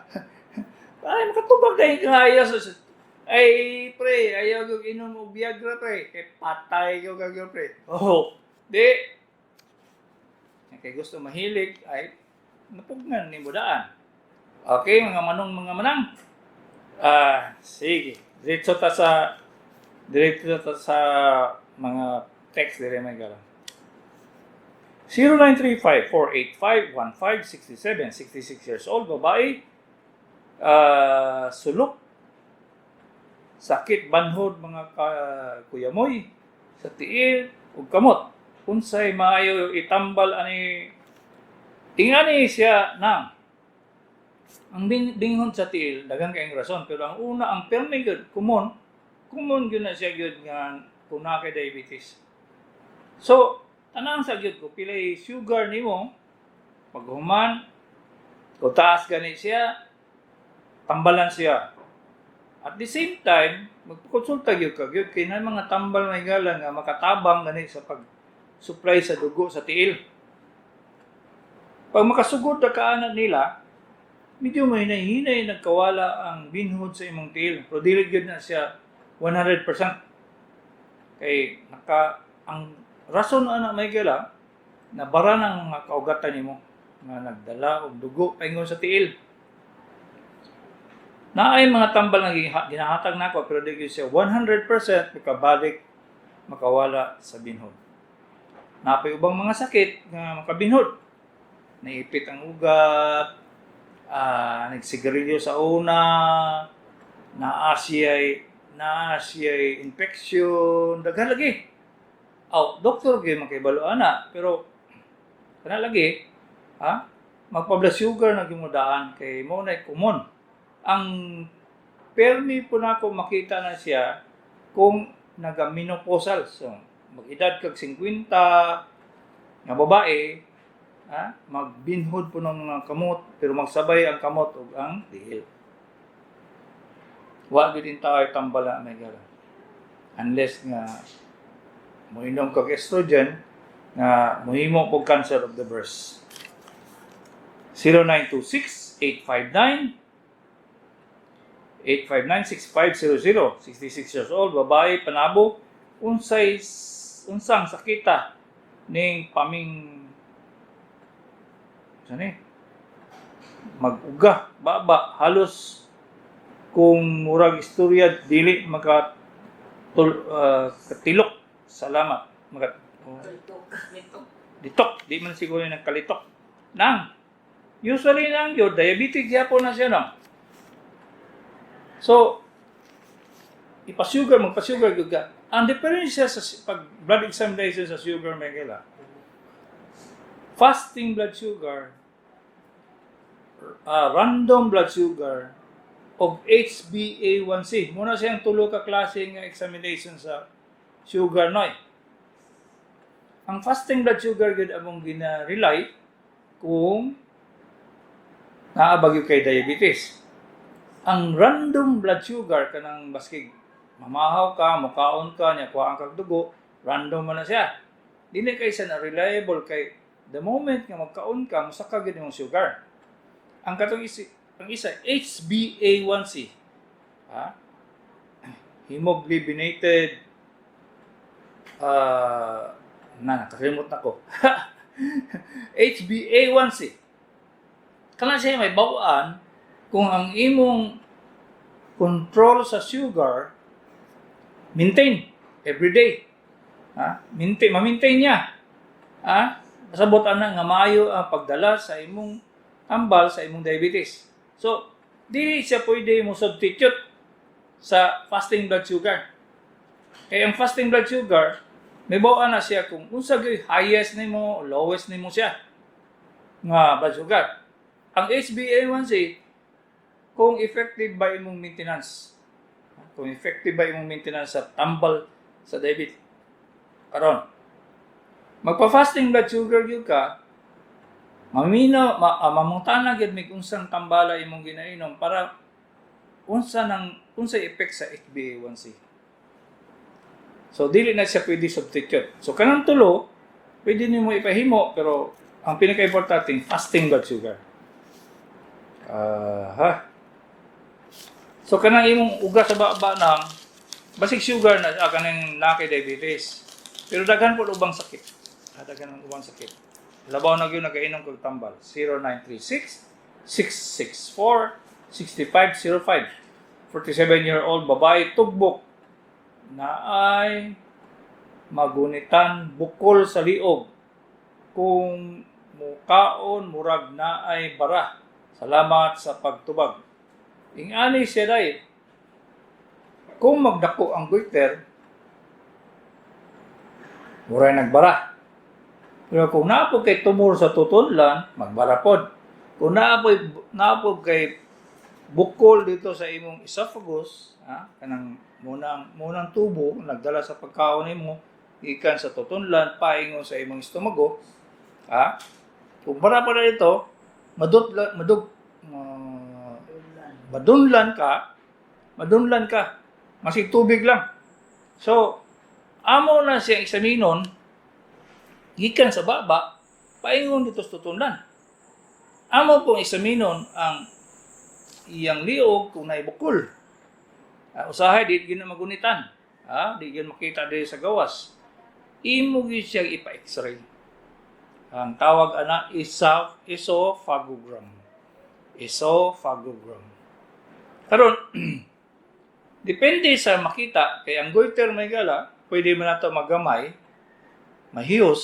Ay, makatubag dahil ka nga ayaw. Ay, pre, ayaw ko inom og Viagra, pre. Kay patay ko kagyo, pre. Oh, di. Kay gusto mahilig, ay, napugnan ni daan. Okay, mga manong, mga manang. Ah, sige. Diretso ta sa mga text dire, may gala. 0935-485-1567, 66 years old, babae, sulok, sakit banhod, mga ka, Kuya Moy, sa tiil ug kamot. Unsay maayo itambal ani? Tingani siya na ang binghon sa tiil, daghan kayong rason, pero ang una, ang permi gyud common, common gyud na siya gyud nga kung naa kay diabetes. So, tanan sa gyud ko pilay sugar nimo, paghuman kung taas gani siya, tambalan siya. At the same time, magpakonsulta gyud ka gyud kay na mga tambal, may gala, nga makatabang gani sa pag supply sa dugo sa tiil. Pag makasugod na ka ana nila, medyo may hinay nagkawala ang binhod sa imong tiil. Pero dili gyud na siya 100%. Kay naka ang rason ana may gala nabara ng mga kaugatan nimo nga nagdala og dugo paingon sa tiil. Naay mga tambal nga ginahatag nako, pero di gyud siya 100% makabalik, makawala sa binhod. Napay ubang mga sakit nga makabinhod. Naipit ang ugat, nagsigarilyo sa una, naa siya'y infection, daghan lagi. Aw, doktor gyud makibalo ana, pero kana lagi, ha? Magpa-blood sugar na gyud mo daan kay mo na common. Ang permi po nako makita na siya kung naga-menopausal. So, mag-edad kag 50 nga babae, ha? Magbinhod po ng mga kamot, pero magsabay ang kamot ug ang tiil. Wa gyud in tayo tambala may gara. Unless nga moinom kag estrogen nga mohimo og cancer of the breast. 0926 859 859-6500. 66 years old, babae, Panabo. Unsay unsang sakita ning paming sani mag-uga baba, halos kung murag istorya dili maka katilok. Salamat. Maka oh, litok di man siguro yung nagkalitok nang usually nang yun diabetic gyapon na siya, no? So ipasugar, magpasugar gyud ka. Ang diferensya sa pag blood examination sa sugar, Miguel, fasting blood sugar, random blood sugar og HbA1c. Muna siyang tulo ka klase nga examination sa sugar noy. Ang fasting blood sugar gyud among gina-rely kung naa ba gyud kay diabetes. Ang random blood sugar, kanang baskig mamahaw ka, mukaon ka, nya kuhaan kag dugo, random man na siya. Dili kay siya na reliable kay the moment nga magkaon ka, mosaka gyud imong sugar. Ang katong isi, ang isa HbA1c. Ha? Hemoglobinated, na nakalimot na ko. HbA1c. Kana siya may bawaan kung ang imong control sa sugar maintain every day. Ha? Maintain, ma-maintain niya. Ha? Pasabot ana nga maayo ang pagdala sa imong tambal sa imong diabetes. So, dili siya pwede mo substitute sa fasting blood sugar. Kaya ang fasting blood sugar, may bawaan na siya kung unsa gyud highest nimo o lowest nimo siya nga blood sugar. Ang HbA1c, kung effective ba imong maintenance. Kung effective ba imong maintenance sa tambal sa diabetes. Karon, magpa-fasting blood sugar gyud ka, mamino, mamutana gyud mig unsang tambala imong ginainom para unsa nang unsay effect sa HbA1c. So dili na siya pwede substitute. So kanang tulo pwede nimo ipahimo, pero ang pinaka-importante, fasting blood sugar. Ah, ha. So kanang imong uga sa baba nang basic sugar na, kanang naa kay diabetes. Pero daghan po ubang sakit. Daghan ang ubang sakit. Labaw na gyud nagainom kog tambal. 0936 664 6505. 47-year-old babae, Tugbok, na ay magunitan bukol sa liog kung mukaon, murag na ay bara. Salamat sa pagtubag. Ingani siya day, kung magdako ang goiter, muray nagbara. Pero kung naa po kay tumor sa tutunlan, magbara pod. Kung naa po kay bukol dito sa imong esophagus, ha, kanang munang tubo nagdala sa pagkaon nimo gikan sa tutunlan paingon sa imong estomago, ha? Kung para pa na ito, madut madug madunlan ka, madunlan ka, masig tubig lang. So, amo na siya eksaminon. Gikan sa baba, paingon dito sa tutunlan. Amo pong eksaminon ang iyang liog kung naibukol. Usahay di gyud na magunitan. Di gyud makita diri sa gawas. Imo gyud siya ipa-X-ray. Ang tawag ana isa esophagogram. Esophagogram. Karon, depende sa makita kay ang goiter, mga higala, pwede man nato magamay, mahiyos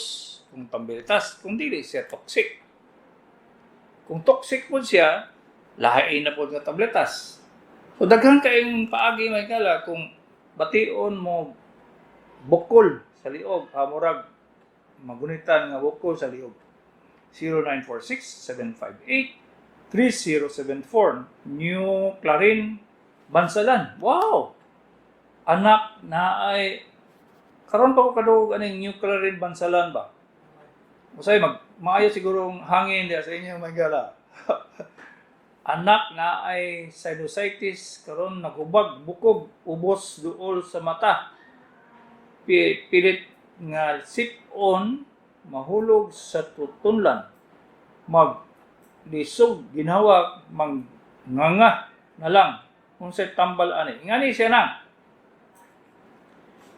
kung pambilitas kung dili siya toxic. Kung toxic po siya, lahi na po nga tabletas. So daghan kayong paagi, mga higala, kung bation mo bukol sa liog, hamurag magunitan nga bukol sa liog. 0946-758-3074. New Clarin, Bansalan. Wow! Anak na ay karon pa ko kadugog aning New Clarin, Bansalan ba? Usay mag maayo siguro ang hangin diya sa inyo, mga higala. Anak na ay sinusitis, karon naghubag bukog, ubos duol sa mata. Pilit nga sip-on, mahulog sa tutunlan. Mag lisog ginhawa, mang nganga na lang. Unsay tambal ani? Ngani siya na.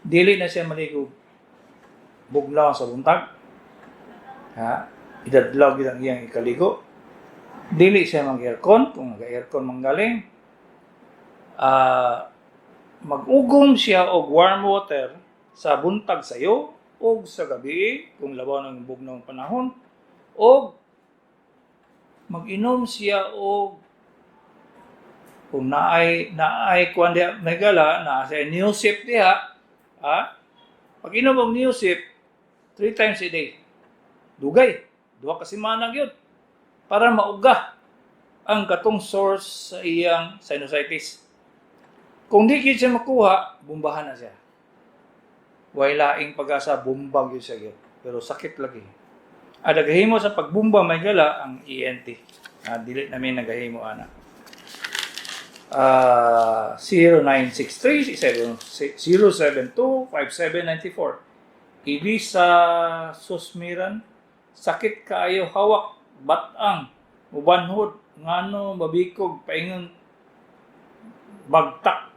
Dili na siya maligo bugnaw sa buntag. Ha? Idadlaw gyud ang iyang ikaligo. Dili siya mag-aircon kung nag-aircon manggaling. Mag-ugom siya og warm water sa buntag sayo og sa gabi kung labaw ng bugnaw panahon, og mag-inom siya og kung naay kuan diha, mga higala, naa sa Neosip diha, ha, pag inom og Neosip three times a day, dugay 2 ka semana gyud, para mauga ang katong source sa iyang sinusitis. Kung di gyud siya makuha, bumbahan na siya. Way laing pag-asa, bomba gyud siya gyud. Pero sakit lagi. Ang nagahimo sa pagbumba, mga higala, ang ENT. Dili namin nagahimo ana. 0963 072 5794. Elisa Susmiran, sakit kaayo hawak batang, mubanhod ngano mabikog paingon bagtak,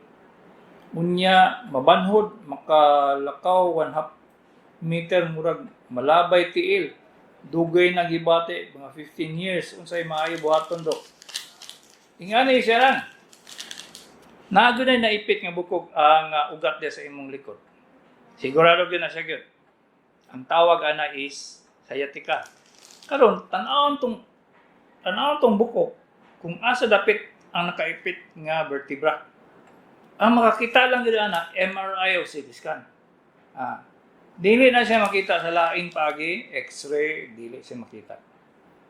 unya mabanhod, makalakaw 1.5 meter, murag malabay tiil. Dugay na gibati, mga 15 years. Unsay maayo buhaton, dok? Ingani siya lang. Naa na naipit nga bukog ang ugat diya sa imong likod. Sigurado gyud na siya gyud. Ang tawag ana is sciatica. Karon, tan-awon tong bukog kung asa dapit ang nakaipit nga vertebra. Ang makakita lang gyud ana, MRI o CT scan. Dili na siya makita sa laing paagi, X-ray, dili siya makita.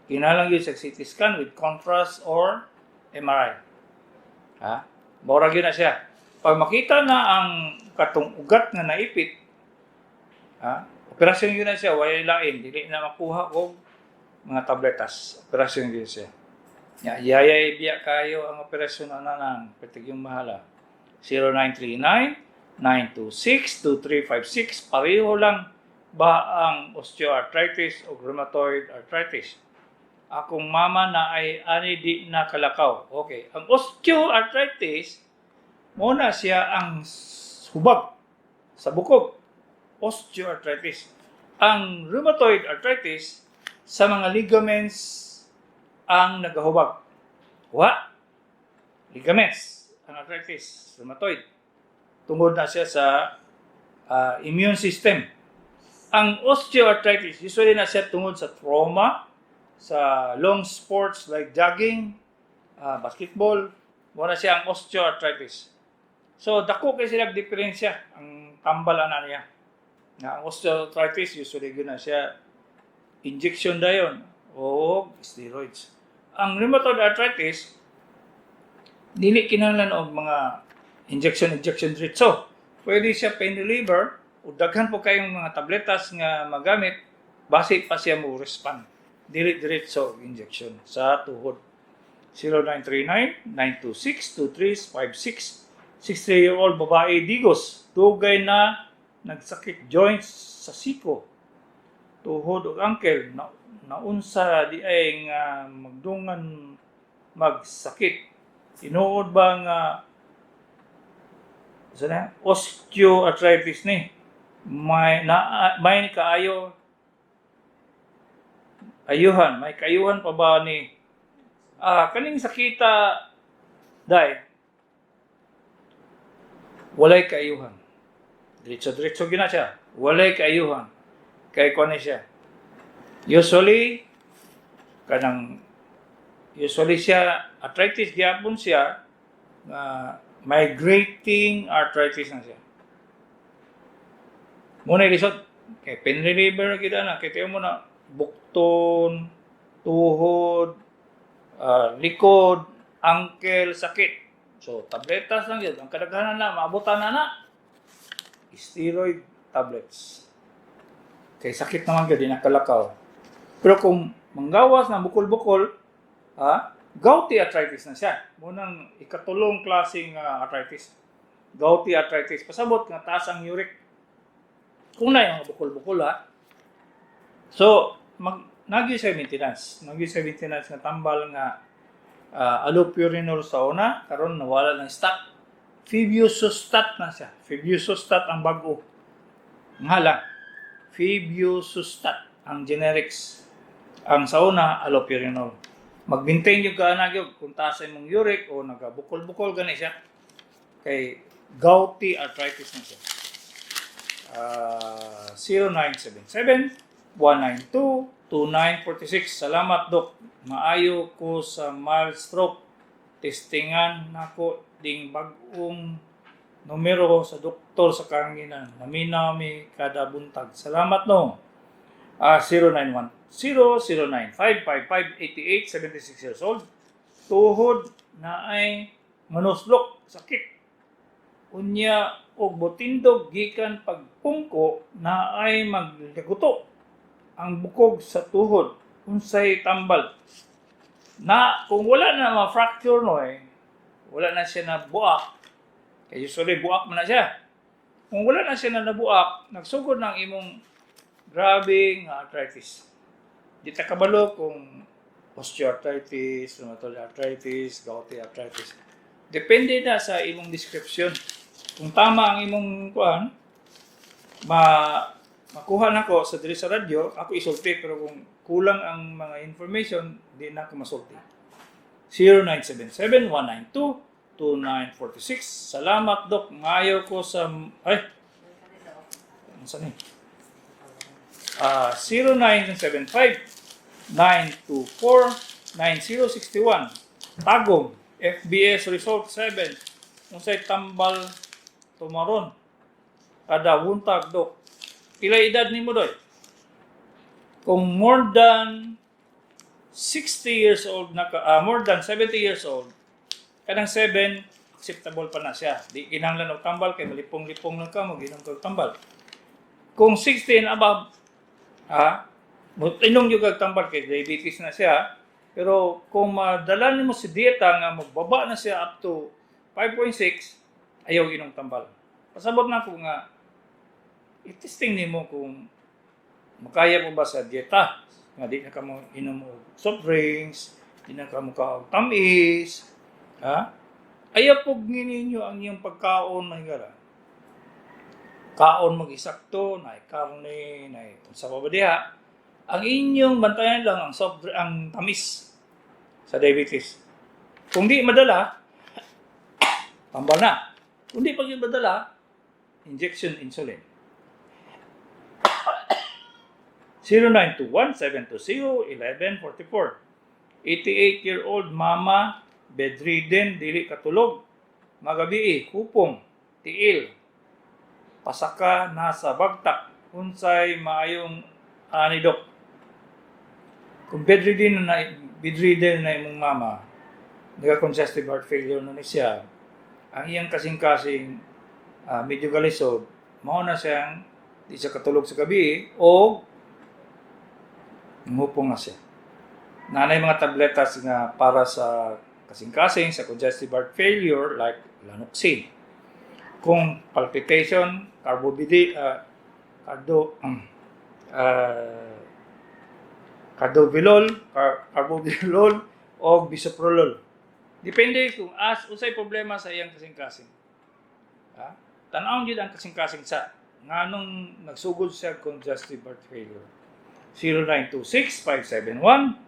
Kinahanglan gyud sa CT scan with contrast or MRI. Ha? Mora gyud na siya. Pag makita na ang katong ugat nga naipit, ha? Operasyon gyud na siya, walay lain, dili na makuha og mga tabletas. Operasyon gyud siya. Ya, yayay biya kayo ang operasyon ana nang petig yung mahala. 0939 926 2356. Pareho lang ba ang osteoarthritis o rheumatoid arthritis? Akong mama na ay ani, di na kalakaw. Okay. Ang osteoarthritis, mo na siya ang hubag sa bukog. Osteoarthritis. Ang rheumatoid arthritis, sa mga ligaments ang nagahubag. Wa? Ligaments. Ang arthritis, rheumatoid. Tungod na siya sa immune system. Ang osteoarthritis, usually na siya tungod sa trauma, sa long sports like jogging, basketball, wala siya ang osteoarthritis. So, dako kay sila diferensya ang tambal ana niya. Nga ang osteoarthritis, usually gyud na siya injection dayon o steroids. Ang rheumatoid arthritis, dili kinahanglan og mga injection injection diretso. Pwede siya pain reliever o daghan po kayong mga tabletas nga magamit base pa siya mo respond. Dili diretso og injection sa tuhod. 0939-926-2356. 63-year-old babae, Digos, dugay na nagsakit joints sa siko. Tuhod ug ankle na naunsa di ay nga magdungan magsakit? Tinuod ba nga sa na osteoarthritis ni? May na may kaayo ayuhan, may kaayuhan pa ba ni? Kaning sakita, dai, walay kaayuhan. Diretso diretso gina siya, walay kaayuhan kay kuan ni siya. Usually kanang usually siya arthritis gyapon siya nga migrating arthritis na siya. Muna lisod kay pain reliever kita na kay mo na bukton, tuhod, likod, ankle, sakit. So tabletas lang yun. Ang kadaghanan na maabutan na na steroid tablets. Kay sakit naman gyud, di nakalakaw. Pero kung manggawas na bukol-bukol, ha, gouty arthritis na siya. Munang ikatulong klaseng arthritis. Gouty arthritis. Pasabot nga taas ang uric. Kung na yung bukol-bukol, ha. So, mag nagyo sa maintenance. Nagyo sa maintenance nga tambal nga allopurinol sa una, karon nawala ng stock. Febuxostat na siya. Febuxostat ang bag-o. Nga lang, Febuxostat ang generics. Ang sa una, allopurinol. Mag-maintain yung ka na gyud kung taas ang imong uric o nagabukol-bukol gani siya. Kay gouty arthritis na siya. 0977 192 2946. Salamat, Dok. Maayo ko sa mild stroke. Testingan nako ding bag-ong numero sa doktor sa kahanginan. Naminaw mi kada buntag. Salamat, no. 091 009 555 88 76 years old. Tuhod na ay manuslok, sakit. Unya og botindog gikan pagpungko na ay maglaguto ang bukog sa tuhod. Unsay tambal? Na kung wala na ma-fracture, no, eh, wala na siya na buak. Kay usually buak man na siya. Kung wala na siya na nabuak, nagsugod ng imong grabe nga arthritis. Di ta kabalo kung osteoarthritis, rheumatoid arthritis, gouty arthritis. Depende na sa imong description. Kung tama ang imong kuan, makuha nako sa diri sa radyo, ako isulti, pero kung kulang ang mga information, di na ako masulti. 0977-192-2946. Salamat, Dok. Ngayo ko sa, ay, ano ni? 0975 924 9061. Tagum, FBS result 7. Unsay tambal tumaron kada buntag, Dok? Pila edad nimo, doy? Kung more than 60 years old na ka, more than 70 years old, kanang 7 acceptable pa na siya. Di kinahanglan og tambal kay malipong-lipong lang ka mo ginom kag tambal. Kung 60 and above, mo inom gyud kag tambal kay diabetes na siya. Pero kung madala nimo si dieta nga magbaba na siya up to 5.6, ayaw inom tambal. Pasabot na ko nga i-testing nimo kung makaya mo ba sa dieta nga di na ka mo inom og soft drinks, di na ka mo ka tamis, ha? Ayaw pug ninyo ang iyong pagkaon, mahigala. Kaon mag-isakto, na karne, na sa pa ba diha. Ang inyong bantayan lang ang soft drink, ang tamis sa diabetes. Kung di madala, tambal na. Kung di pag madala, injection insulin. 0921-720-1144. 88-year-old mama, bedridden, dili katulog. Magabi, hupong, tiil, pasaka na sa bagtak. Unsay maayong ani, Dok? Kung bedridden na imong mama, nagka-congestive heart failure na ni siya, ang iyang kasing-kasing medyo galisod, mao na siyang di siya katulog sa gabi o ngupong na siya. Nanay mga tabletas nga para sa kasing-kasing sa congestive heart failure like Lanoxin. Kung palpitation, carbobidi, cardo, Carvedilol, carvedilol o bisoprolol. Depende kung as unsay problema sa iyang kasing-kasing. Ha? Tan-awon gyud ang kasing-kasing sa nganong nagsugod siya congestive heart failure. 0926 571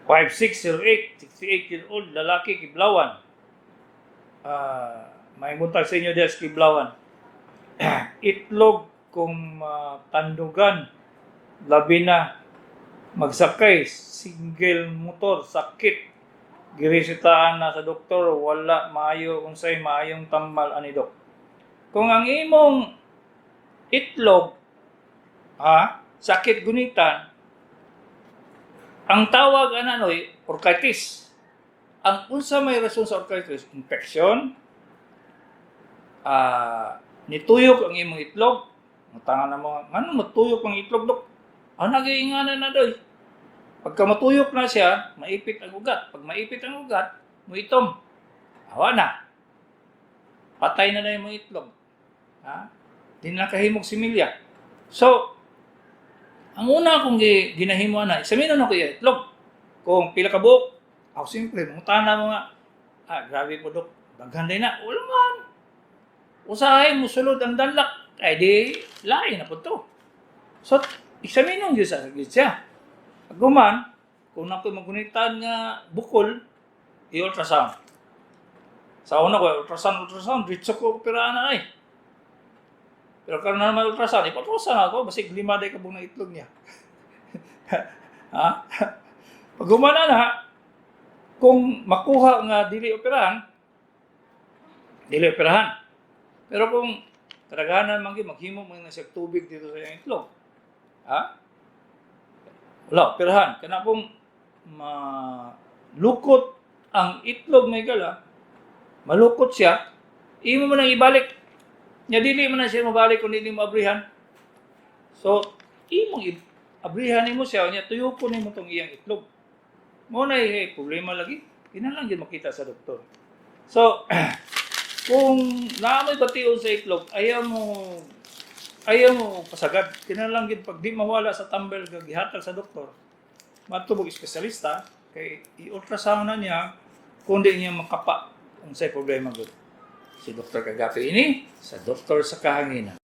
5608, 68-year-old lalaki, Kiblawan. Ah, may buntag sa inyo diya sa Kiblawan. Itlog kung tandugan, labi na magsakay single motor, sakit, giresetahan na sa doktor, wala maayo. Unsay maayong tambal ani, dok? Kung ang imong itlog, ha, sakit gunitan, ang tawag ana noy orchitis. Ang unsa may rason sa orchitis? Infection, nituyok ang imong itlog. Mutangan na mo, ngano matuyok ang itlog, dok? Ah, nag-iingana na doy. Pagka matuyok na siya, maipit ang ugat. Pag maipit ang ugat, muitom. Awa na. Patay na na yung mga itlog. Ha? Di na kahimog similya. So, ang una akong ginahimo na, examine na ko yung itlog. Kung pila ka buok, ako simple, mangutana mo nga, "Ah, grabe po, dok, daghan din na." Wala man. Usahay mo sulod ang danlak, ay di, lain na po to. So, examine gyud sa gyud siya. Pag human, kung nakoy magunitan nga bukol, i-ultrasound. Sa una ko, ultrasound, ultrasound, diretso ko operaan na ay. Pero karon na naman ultrasound, ipa-ultrasound ako, basig lima day ka buok na itlog niya. Ha? Pag humana na, kung makuha nga dili operahan, dili operahan. Pero kung kadaghanan man gyud maghimo man na siya tubig dito sa iyang itlog. Ha? Wala, operahan. Kana pong malukot ang itlog, may gala, malukot siya, imo mo nang ibalik. Nya dili man na siya mabalik kung dili mo abrihan. So, imong abrihan nimo siya, nya tuyokon nimo tong iyang itlog. Mo na eh, problema lagi. Kinahanglan gyud makita sa doktor. So, kung naa mo'y bation sa itlog, ayaw mo pasagad. Kinahanglan gyud pag di mawala sa tambal nga gihatag sa doktor, matubog espesyalista kay i-ultrasound na niya kung di niya makapa unsay problema gud. Si Dr. Kagapi ini sa Doktor sa Kahanginan.